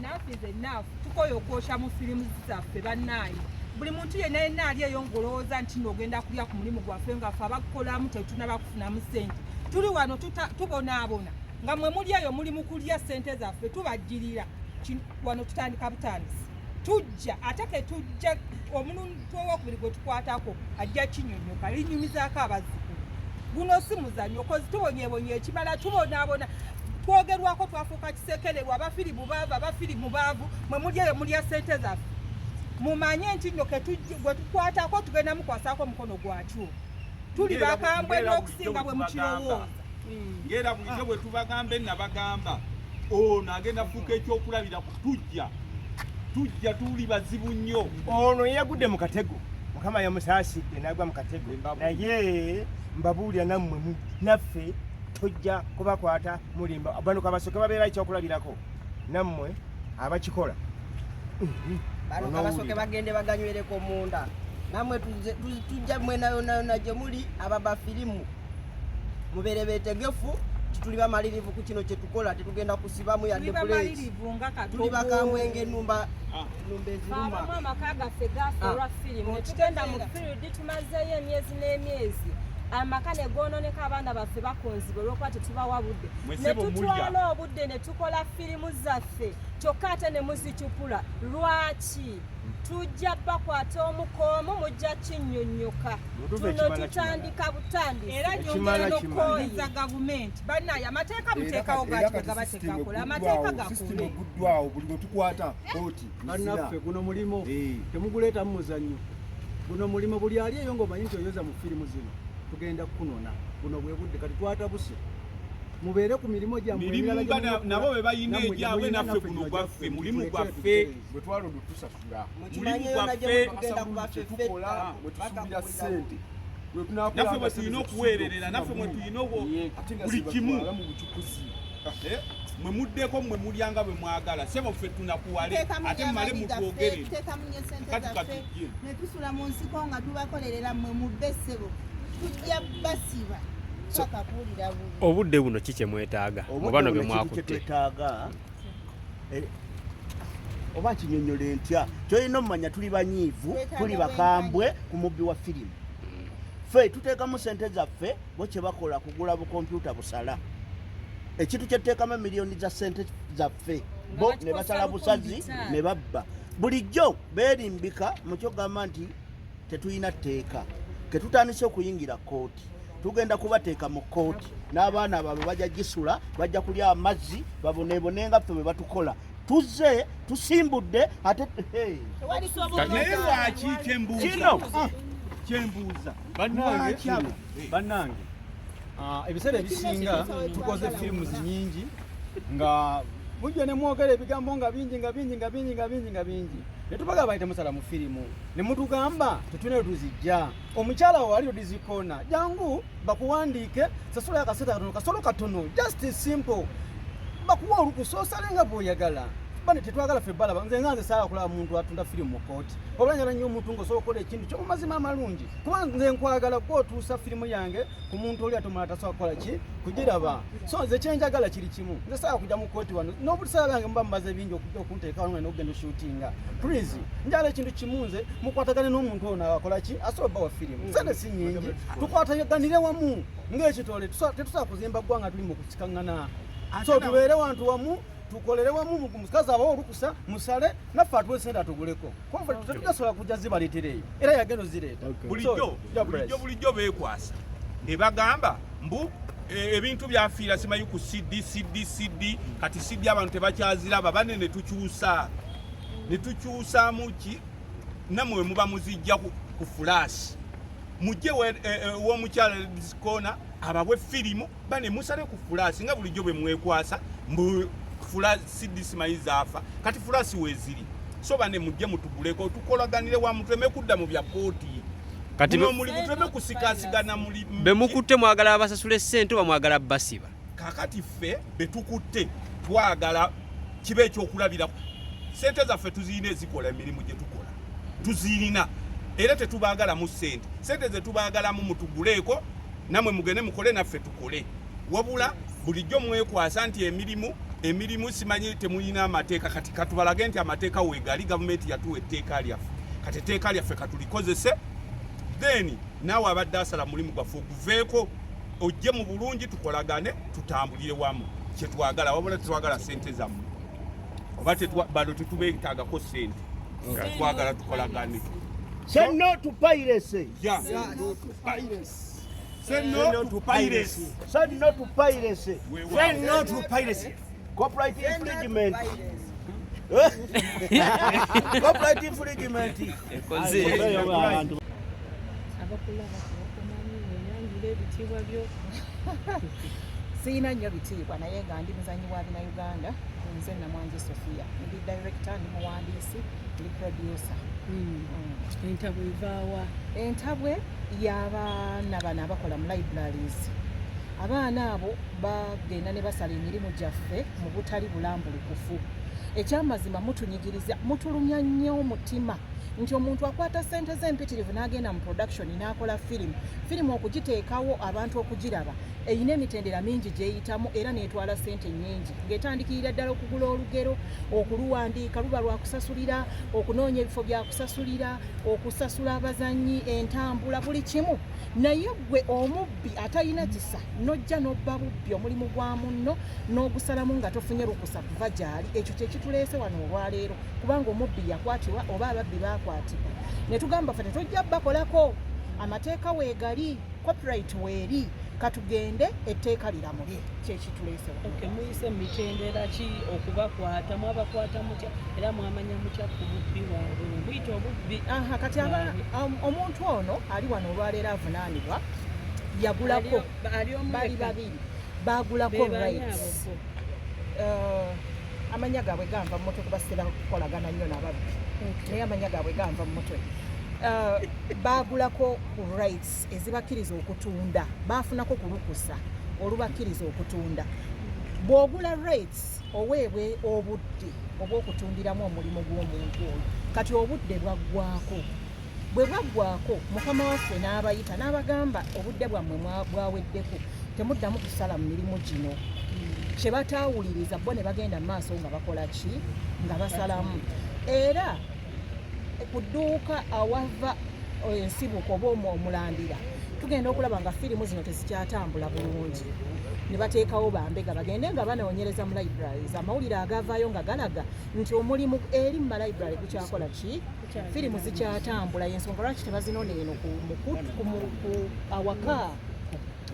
Enough is enough. Tukoye okwosha mu firimu zaffe bannaaye. Buli muntu yenna yenna ali eyo ng'olowooza nti n'ogenda kulya ku mulimu gwaffe nga ffe abakukolamu tetunaba kufunamu ssente. Tuli wano tubonaabona nga mwe muli eyo muli mu kulya ssente zaffe, tubajjirira. Wano tutandika butandisi, tujja ate ketujja omuntu owokubiri gwe tukwatako ajja kinyonyoka linyumizaako abazzukulu. Guno si muzannyo, kozi tubonyebonye ekimala, tubonaabona, twogerwako, twafuuka kisekererwa. Abafirimu baavu, abafirimu baavu, mwe muli eyo mulya ssente zaffe. Mumanye nti nno gwe tukwatako tugenda mukwasaako omukono gwakyo. Tuli bakambwe n'okusinga bwe mukirowooza. Ng'era bulijjo bwe tubagamba, enabagamba ono agenda fuuka ekyokulabirako. Tujja, tujja, tuli bazibu nnyo. Ono yagudde mu katego, Mukama yamusaasidde n'agwa mu katego, naye mbabuulira nammwe naffe tujja kubakwata. Mulimba bano kabasoke babeera ekyokulabirako nammwe abakikola. Bano kabasoke bagende baganywereko munda. Namwe tujja mwena yona yona gye muli ababa firimu, mubeere betegefu, tituli bamalirivu ku kino kyetukola. Tetugenda kusibamu yadde buleti, tuli bakambwe ng'ennumba ennumba eziruma. Abamu amaka gaffe gafa olwa firimu, ne tugenda mu field, tumazeeyo emyezi n'emyezi, amaka ne goononeka, abaana baffe bakonzibwa olw'okuba tetubawa budde. Ne tutwala obudde ne tukola firimu zaffe, kyokka ate ne muzicupula. Lwaki? Tujja bakwata omukoomu, mujja kinnyonnyoka. Tuno tutandika butandisi. Era nyongera n'okukubiriza gavumenti, bannaye, amateeka muteekawo gaki gaba tegakola? Amateeka gakole. Eguddwawo buli lwe tukwata kooti. Bannaffe, guno mulimo, temuguleetamu muzannyo. Guno mulimo. Buli ali eyo ng'omanyi nti oyoza mu firimu zino, tugenda kukunona. Buno bwe budde kati twatabuse, mubeere ku mirimu gyammwe. Mirimu nga nabo be bayina egyabwe, naffe guno gwaffe, mulimu gwaffe. Bwe twalonda tusasula. Mulimu gwaffe. Tukola bwe tusuubira ssente. Naffe bwe tulina okuweererera, naffe mwe tulina buli kimu. Mu bucukuzi. Mwe muddeko, mmwe mulyanga bwe mwagala. Sebo, ffe tunakuwale ate mumale mutwogerere. Tuteekamu nnyo sente Kati zaffe katujje. Ne tusula mu nsiko nga tubakolerera. Mmwe mubbe, ssebo, tujja basiba paka kuwulira bubi. Obudde buno ki kye mwetaaga mu bano be mwakutte? Kyetwetaaga, oba nkinyonyola ntya? Kyolina omumanya, tuli banyiivu, Twetaaga tuli bakambwe ku mubbi wa firimu. Ffe tuteekamu sente zaffe, bo kye bakola kugula bukompyuta busala. Ekintu kyetuteekamu emiliyoni za sente zaffe, bo ne basala busazi ne babba. Bulijjo beerimbika mu kyogamba nti tetulina tteeka. Ketutandise okuyingira kooti, tugenda kubateeka mu kooti n'abaana baabwe bajja gisula, bajja kulya amazzi, baboneebone nga ffe bwe batukola. Tuzze tusimbudde ate, hey. Naye lwaki kyembuuza? Kino. Kyembuuza. Bannange, Lwaki abo? bannange, ebiseera ebisinga tukoze firimu nyingi nga mujja ne mwogera ebigambo nga bingi, nga bingi, nga bingi, nga bingi, nga bingi, ne tubagamba nti temusala mu firimu, ne mutugamba tetulina tuzijja. Omukyala wali odizikoona, jangu bakuwandiike, sasula akasente katono, kasolo katono, just simple, bakuwa olukusa osale nga bw'oyagala. Bane tetwagala ffe balaba. Nze nga nze saala kulaba muntu atunda firimu mu kooti. Oba njala nnyo omuntu ng'osobola okukola ekintu kyo mu mazima amalungi, kuba nze nkwagala gwe otuusa firimu yange ku muntu oli ate omulala tasobola kukola ki kugiraba. So nze kyenjagala kiri kimu, nze saala kujja mu kooti wano n'obutusala byange muba mumaze bingi okujja okunteeka wano nga n'okugenda oshootinga. Please, njagala ekintu kimu, nze mukwatagane n'omuntu ono akola ki asobola obbawa firimu. Sente si nyingi, tukwataganire wamu ng'ekitole. Tetusobola kuzimba ggwanga tuli mu kusikaŋŋana, so tubeere wantu wamu, tukolere wamu. Mukazi abawo olukusa musale, naffe atuwe sente atuguleko. Tetujasobola kujja zibaleetera eyo, era yagenda ozireeta. Bulijjo bulijjo bulijjo beekwasa ne bagamba mbu ebintu byafiira simanyi ku CD, CD, CD. Kati CD abantu tebakyaziraba. Bane ne tukyusa, ne tukyusaamu ki? Nammwe muba muzijja ku flash, mujje w'omukyala kona ababwe firimu. Bane musale ku flash nga bulijjo bwe mwekwasa mbu CD simanyi zaafa. Kati flash weeziri, so bane mujje mutuguleko, tukolaganire wamu, tuleme kudda mu bya kooti. Kati guno omulimu tuleme kusikasigana muli. Be mukutte mwagala abasasule ssente oba mwagala basiba? Kakati ffe betukutte twagala kibe ekyokulabirako. Sente zaffe tuzirina, ezikola emirimu gye tukola tuzirina, era tetubaagalamu sente. Sente ze tubaagalamu mutuguleeko, namwe mugende mukole, naffe tukole. Wabula bulijjo mwekwasa nti emirimu Emirimu simanyi temulina amateeka. Kati katubalage nti amateeka weegali. Gavumenti yatuwa etteeka lyaffe, kati etteeka lyaffe katulikozese. Then naawe abadde asala mulimu gwaffe oguveeko, ojje mu bulungi, tukolagane, tutambulire wamu. Kyetwagala, wabula tetwagala sente zammwe oba bano tetubeetaagako sente, twagala tukolagane. Say no to piracy. Yeah. Say no to piracy. Say no to piracy. Say no to piracy. Copyright infringement. Copyright infringement. Abakulaba tebakumanyi, weyanjula ebitiibwa byo. Siina nnyo bitiibwa, naye nga ndi muzanyi wa bina Uganda. Nze Namwanje Sofia, ndi director, ndi muwandiisi, ndi producer. Entabwe evaawa? Entabwe y'abaana bano abakola mu libraries. Abaana abo bagenda ne basala emirimu gyaffe mu butali bulambulukufu. Ekyamazima, mutunyigiriza, mutulumya nnyo omutima nti omuntu akwata ssente ze empitirivu n'agenda mu production n'akola firimu. Firimu okugiteekawo abantu okugiraba erina emitendera mingi gyeyitamu, era n'etwala ssente nnyingi, ng'etandikirira ddala okugula olugero, okuluwandiika luba lwakusasulira, okunoonya ebifo byakusasulira, okusasula abazannyi, entambula, buli kimu. Naye gwe omubbi atalina kisa n'ojja n'obba bubbi omulimu gwa munno n'ogusalamu nga tofunye lukusa kuva gy'ali. Ekyo kyekituleese wano olwaleero, kubanga omubbi yakwatibwa oba ababbi bakwatibwa, ne tugamba ffe tetujja bakolako. Amateeka weegali, copyright weeri, katugende etteeka liramule. Kyekituleese wano. Okay, muyise mu mitendera ki okubakwata? Mwabakwata mutya era mwamanya mutya ku bubbi bwabwe? Muyita obubbi. Aha, kati omuntu ono ali wano olwaleero avunaanibwa yagulako Ali omu bali yekka? Babiri bagulako Be baani? rights. Abo bo? Amanya gaabwe ganva mu mutwe, kuba sitera kukolagana nnyo n'ababbi, naye amanya gaabwe ganva mu mutwe. Bagulako ku rights ezibakkiriza okutunda, bafunako ku lukusa olubakkiriza okutunda. Bw'ogula rights, oweebwe obudde obw'okutundiramu omulimu gw'omuntu oyo. Kati obudde bwaggwako. Bwe bwaggwako, mukama waffe n'abayita n'abagamba, obudde bwammwe bwaweddeko, temuddamu kusala mu mirimu gino. Kye bataawuliriza bo ne bagenda mu maaso nga bakola ki? Nga basalamu. Era ku dduuka awava ensibuko oba omulandira, tugenda okulaba nga firimu zino tezikyatambula bulungi, ne bateekawo bambega bagende nga banoonyereza mu libraries. Amawulire agavaayo nga galaga nti omulimu eri mu malibrary gukyakola ki? Firimu zikyatambula. Yensonga lwaki tebazinona eno ku awaka,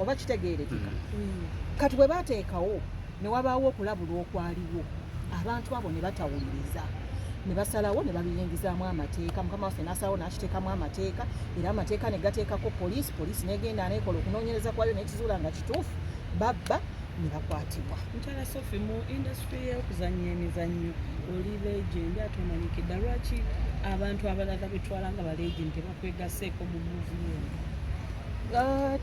oba kitegeerekeka? Kati bwe bateekawo ne wabaawo okulabulwa okwaliwo, abantu abo ne batawuliriza, ne basalawo ne babiyingizaamu amateeka. Mukama waffe n'asalawo n'akiteekamu amateeka, era amateeka ne gateekako poliisi. Poliisi n'egenda neekola okunoonyereza kwayo n'ekizuula nga kituufu, babba, ne bakwatibwa. Mukyala Sophie, mu industry y'okuzannya emizannyo oli legend ate omanyikidda. Lwaki abantu abalala betwala nga ba legend tebakwegaseeko mu movie eno?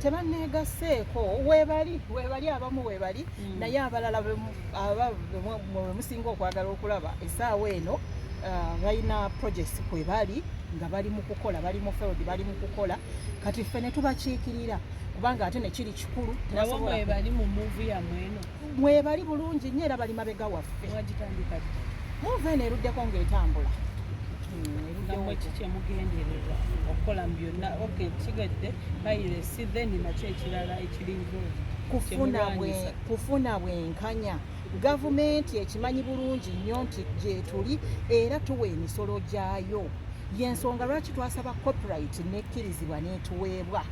Tebanneegasseeko. Weebali, weebali, abamu weebali, naye abalala mwe musinga okwagala okulaba essaawa eno, balina projects kwe bali nga bali mu kukola, bali mu field, bali mu kukola. Kati ffe ne tubakiikirira, kubanga ate nekiri kikulu. Nabo Tebasobola mwebali mu movie yammwe eno? Mwebali bulungi nnyo, era bali mabega waffe. Mwagitandika ddi? Movie eno eruddeko ng'etambula. Nga Eruddewo. Mwe ki kyemugendererwa okukola mu byonna? Ok, kigedde piracy, then nakyo ekirala ekiri involved kyemulwanyisa? Kufuna bwenkanya. Gavumenti ekimanyi bulungi nnyo nti gyetuli era tuwa emisolo gyayo. Yensonga lwaki twasaba copyright nekkirizibwa n'etuweebwa.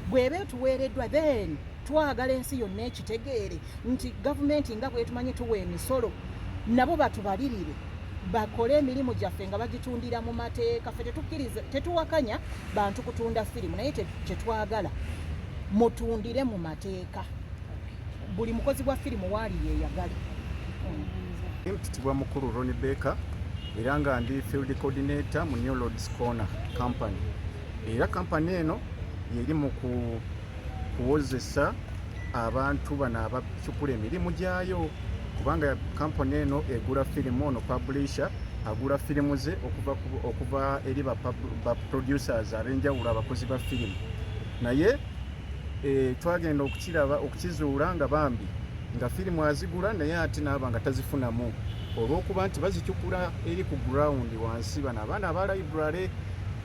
Bw'eba etuweereddwa, then twagala ensi yonna ekitegeere nti gavumenti nga bwetumanyi tuwa emisolo, nabo batubalirire, bakole emirimu gyaffe nga bagitundira mu mateeka. Ffe tetukkiriza, tetuwakanya bantu kutunda firimu, naye kyetwagala mutundire mu mateeka. Buli mukozi wa firimu waali yeeyagale. Mpitibwa mukulu Ronnie Baker, era nga ndi field coordinator mu New Lords Corner Company. Era kampani eno yeri mu kuwozesa abantu bano abacupula emirimu gyayo, kubanga kampani eno egula firimu. Ono publisher agula firimu ze okuva eri ba producers ab'enjawulo, abakozi ba firimu. Naye twagenda okukiraba, okukizuula nga bambi Nga firimu azigula naye ate naaba nga tazifunamu olw'okuba nti bazicukula eri ku ground wansi bano abaana aba library.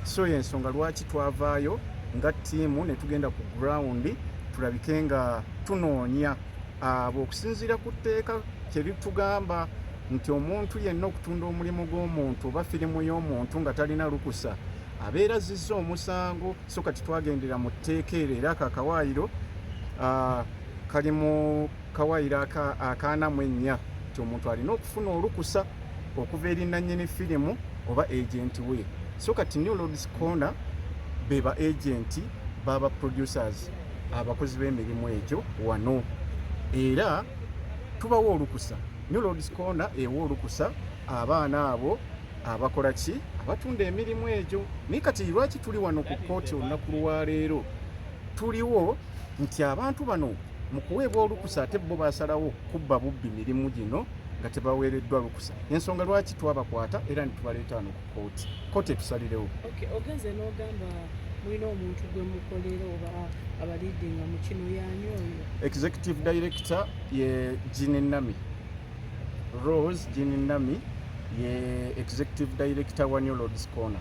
So yensonga lwaki twavaayo nga ttiimu ne tugenda ku ground tulabike nga tunoonya abo okusinziira ku tteeka kye litugamba nti omuntu yenna okutunda omulimu gw'omuntu oba firimu y'omuntu nga talina lukusa abeera azizza omusango. So kati twagendera mu tteeka eryo era ako akawaayiro kali mu kawaayiro akaana mu ennya nti omuntu alina okufuna olukusa okuva eri nannyini firimu oba agenti we. So kati New Lords Corner be ba agenti baba producers abakozi b'emirimu egyo wano, era tubawa olukusa. New Lords Corner ewa olukusa abaana abo abakola ki, abatunda emirimu egyo. Naye kati lwaki tuli wano ku kkooti olunaku lwaleero? Tuliwo nti abantu bano mu kuweebwa olukusa ate bo basalawo kubba bubbi mirimu gino nga tebaweereddwa lukusa. Ensonga lwaki twabakwata era ne tubaleeta wano ku kkooti, kkooti etusalirewo. Ogenze n'ogamba mulina omuntu gwe mukolera oba abaliidinga mu kino, yaani oyo? Executive director ye Jean Nami, Rose Jean Nami ye executive director wa New Lords Corner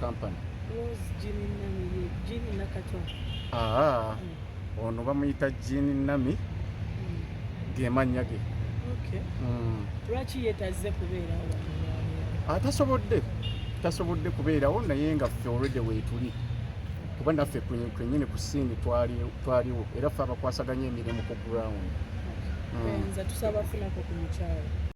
Company. Rose Jean Nami ye Jean Nakato? Aa, ono bamuyita Jean Nami, ge mannya ge. Lwaki ye tazze kubeerawo wano olwaleero? Tasobodde kubeerawo, naye nga ffe already weetuli kuba naffe kwenyini ku scene twaliwo era ffe abakwasaganya emirimu ku ground. Nze tusaba funako ku mukyala.